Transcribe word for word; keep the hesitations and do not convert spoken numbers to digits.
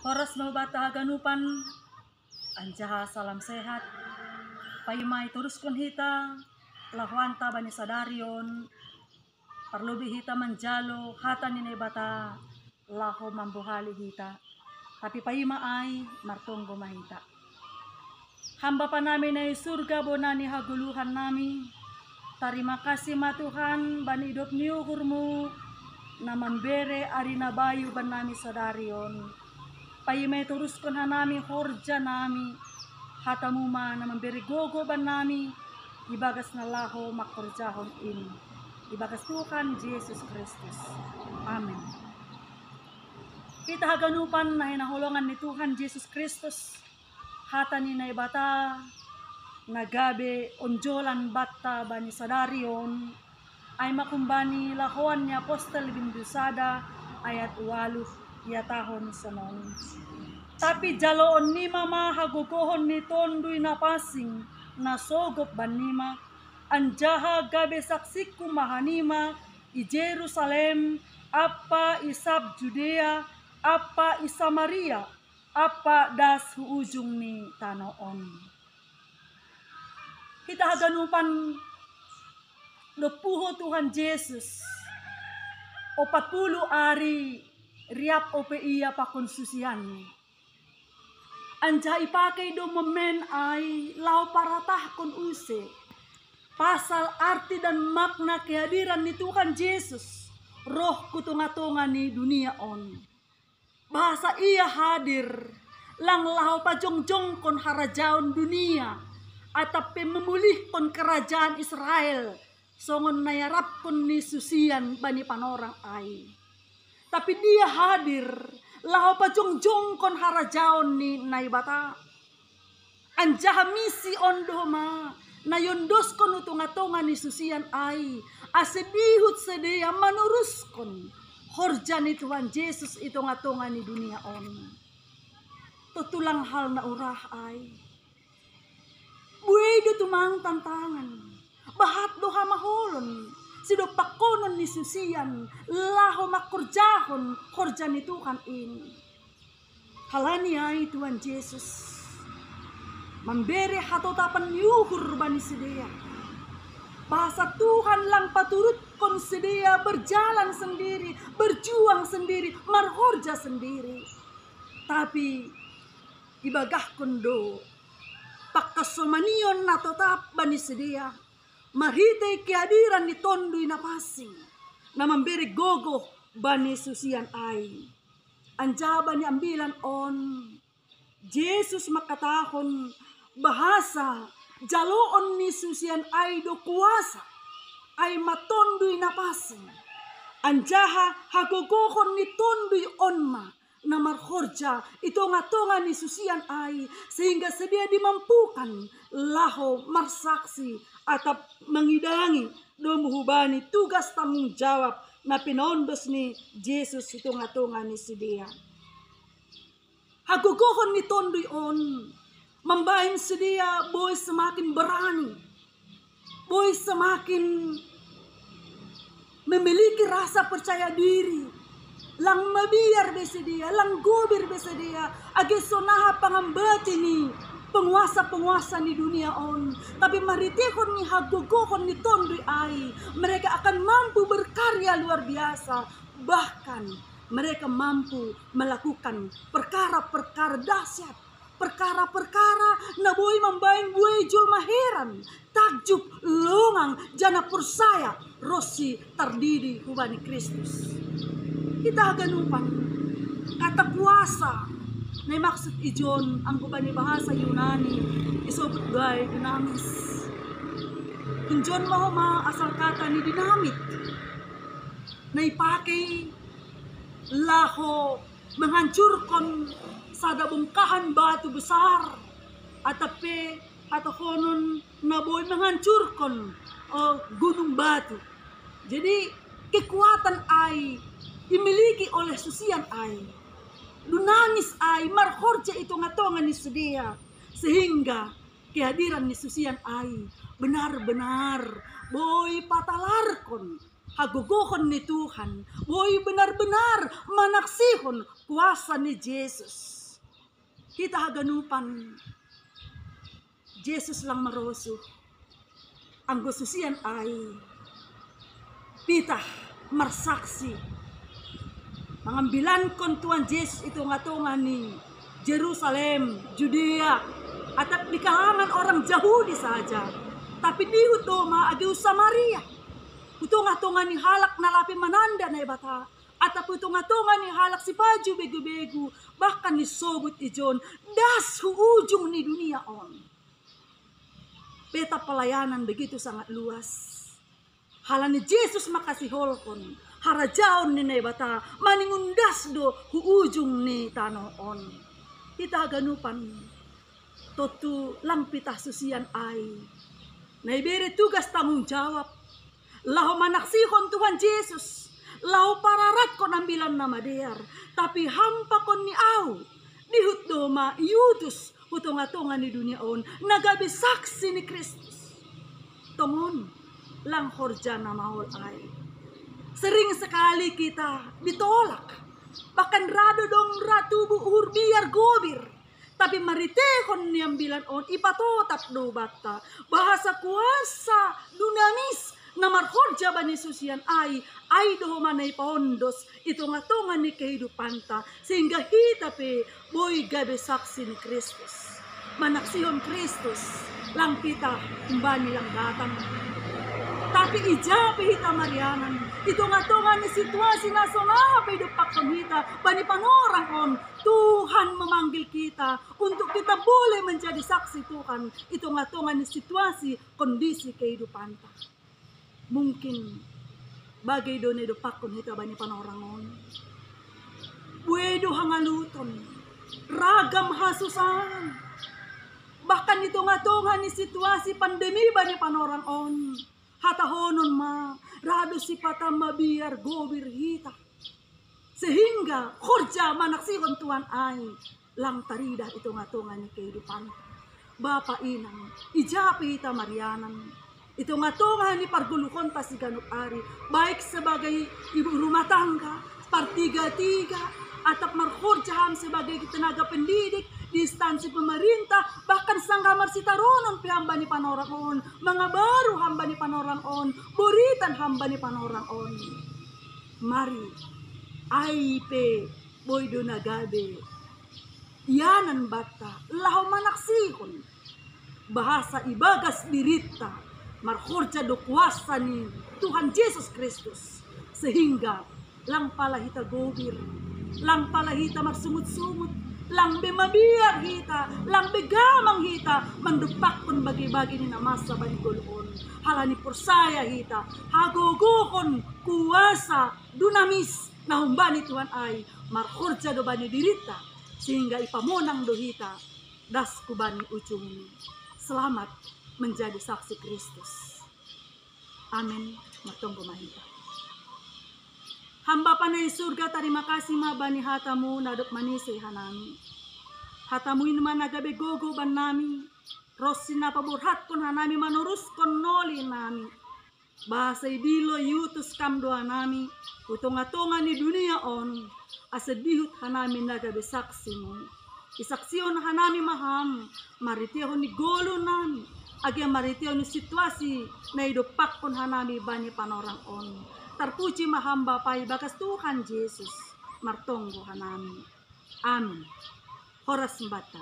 Horas ma banta haganupan, anjaha salam sehat. Paima ituruskon hita lahoanta bani sadari on, parlobei hita manjalo hata ni Naibata laho mambohali hita. Tapi paima ai, martonggo ma hita. Ham Bapa nami na i surga, bona ni hagoluhan nami, tarima kasih ma Tuhan bani idop ni uhurmu na mambere ari na bayu bannami sadari on. Paima ituruskon hanami horja nami, hatamu ma na mambere gogo bannami ibagas na laho mangkorjahon in. Ibagas Tuhan Jesus Kristus. Amin. Hita haganupan na hinaholongan ni Tuhan Jesus Kristus, hata ni Naibata na gabe onjolan banta bani sadari on, ai ma humbani Lahoan ni Apostel bindu sada ayat ualuh, ihatahon sonon: Tapi jaloon nima ma hagogohon ni Tonduy Napansing na sogop bannima, anjaha gabe saksingku ma hanima i Jerusalem, ampa i sab Judea, ampa i Samaria, ampa das hu ujung ni tano on. Hita haganupan, dob puho Tuhan Jesus, opat pulu ari riap ope Ia pakon susianNi. Anjaha ipake do momen ai laho paratahkon use pasal arti dan makna kehadiran ni Tuhan Jesus roh hu tonga-tonga ni dunia on. Bahasa Ia hadir lang laho pajongjongkon harajaon dunia, atap pe mamulihkon kerajaan Israel, songon na iarapkon ni susian bani panorang ai. Tapi Dia hadir laho pajongjongkon harajaon ni Naibata. Anjaha misi on do ma na iondoskon hu tonga-tonga ni susian ai, ase dihut sidea manuruskon horja ni Tuhan Jesus i tonga-tonga ni dunia on. Tontu lang hal na urah ai. Buei do tumang tantangan, bahat do hamaolon, sidompakkonon ni susian laho mangkorjahon horja ni Tuhan in. Halani ai Tuhan Jesus mambere hatotapan ni uhur bani sidea. Bahasa Tuhan lang paturutkon sidea berjalan sendiri, berjuang sendiri, marhorja sendiri. Tapi ibagahkon do pangkasomanion na totap bani sidea marhitei kehadiran ni Tonduy Napansing na mambere gogo bani susian ai. Anjaha bani ambilan on, Jesus mangkatahon bahasa jaloon ni susian ai do kuasa, ai ma Tonduy Napansing. Anjaha hagogohon ni Tonduy on ma na marhorja i tonga-tonga ni susian ai, sehingga sidea dimampukan laho marsaksi atap mangidangi domu hubani tugas tanggung jawab na pinaondos ni Jesus i tonga-tonga ni sidea. Hagogohon ni Tonduy on mambahen sidea boi semakin berani, boi semakin memiliki rasa percaya diri. Lang mabiar be sidea, lang gobir be sidea, age sonaha pangambati ni penguasa-penguasa ni dunia on. Tapi marhiteihon ni hagogohon ni Tonduy ai, mereka akan mampu berkarya luar biasa. Bahkan mereka mampu melakukan perkara-perkara dahsyat, perkara-perkara na boi mambahen buei jolma heran, takjub, longang, janah porsaya ronsi tardidi hubani Kristus. Hita haganupan, kata kuasa na imaksud ijon anggo bani bahasa Yunani isobut do ai dinamis. Ijon ma homa asal kata ni dinamit na ipake laho menghancurkan sada bongkahan batu besar, atap pe hatahonon na boi menghancurkan, eh, gunung batu. Jadi kekuatan ai imiliki oleh susian ai. Dinamis ai marhorja i tonga-tonga ni sidea, sehingga kehadiran ni susian ai benar-benar boi patalarkon Hagogohon ni Tuhan, boi benar-benar manaksihon kuasa ni Jesus. Hita haganupan, Jesus lang marosuh anggo susian ai, pitah marsaksi mangambilankon Tuhan Jesus i tonga-tonga ni Jerusalem, Judea, atap di kalangan orang Jahudi saja, tapi dihut do ma age hu Samaria, hu tonga-tonga ni halak na lape mananda Naibata, atap hu tonga-tonga ni halak sipajo begu-begu, bahkan disobut ijon das hu ujung ni dunia on. Peta pelayanan begitu sangat luas. Halani Jesus makasiholhon harajaon ni Naibata, maningon das do hu ujung ni tano on. Hita haganupan, tontu lang pitah susian ai na ibere tugas tanggung jawab laho manaksihon Tuhan Jesus, laho pararatkon Ambilan Namadear, tapi hampakon ni ahu, dihut do ma iutus hu tonga-tonga ni dunia on na gabe saksi ni Kristus. Tongon, lang horja na maol ai. Sering sekali kita ditolak, bahkan ra do dong ra tubu uhur biar gobir. Tapi maritehon ni ambilan on ipatotap do banta bahasa kuasa dunamis na marhorja bani susian ai, ai do homa na ipaondos i tonga-tonga ni kehidupanta, sehingga hita pe boi gabe saksi ni Kristus, manaksihon Kristus, lang pitah humbani langgatan. Tapi ija pe hita marianan i tonga-tonga ni situasi na songon aha pe idompakkon hita bani panorang on, Tuhan memanggil kita untuk kita boleh menjadi saksi Tuhan i tonga-tonga ni situasi kondisi kehidupanta. Mungkin bage do na idompakkon hita bani panorang on. Bue do hangaluton, ragam hasusahan, bahkan i tonga-tonga ni situasi pandemi bani panorang on. Hatahonon ma, ra do sipata mabiar gobir hita, sehingga horja manaksihon Tuhan ai lang taridah i tonga-tonga ni kehidupan. Bapa inang, ija pe hita marianan i tonga-tonga ni pargoluhonta siganup ari, baik sebagai ibu rumah tangga, partiga-tiga, atap marhorja ham sebagai tenaga pendidik di instansi pemerintah, bahkan sanggah marsitaronon pe ham bani panorang on, mangabaru ham bani panorang on, boritan ham bani panorang on. Mari, ai pe boi do na gabe ianan banta laho manaksihon bahasa ibagas dirinta marhorja do kuasa ni Tuhan Jesus Kristus, sehingga lang pala hita gobir, lang pala hita marsungut-sungut, lang be mabiar hita, lang be gamang hita mandompakkon bage-bage ni na masa bani goluh on. Halani porsaya hita, hagogohon, kuasa dunamis na humbani Tuhan ai marhorja do bani dirinta, sehingga ipamonang do hita das hu bani ujungni. Selamat menjadi saksi Kristus. Amin. Martonggo ma hita. Ham Bapa na i surga, tarima kasih ma bani hatamu na dob manise hanami. Hatamu in ma na gabe gogo bannami, ronsi na paborhatkon hanami manoruskon noli nami. Bahasa idilo iutus kam do hanami hu tonga-tonga ni dunia on, asa dihut hanami na gabe saksimu. Isaksihon hanami ma ham, marhitehon ni goluh nami, age marhitehon ni situasi na idompakkon hanami bani panorang on. Tarpuji ma ham Bapa ibagas Tuhan Jesus, martonggo hanami. Amin. Horas banta.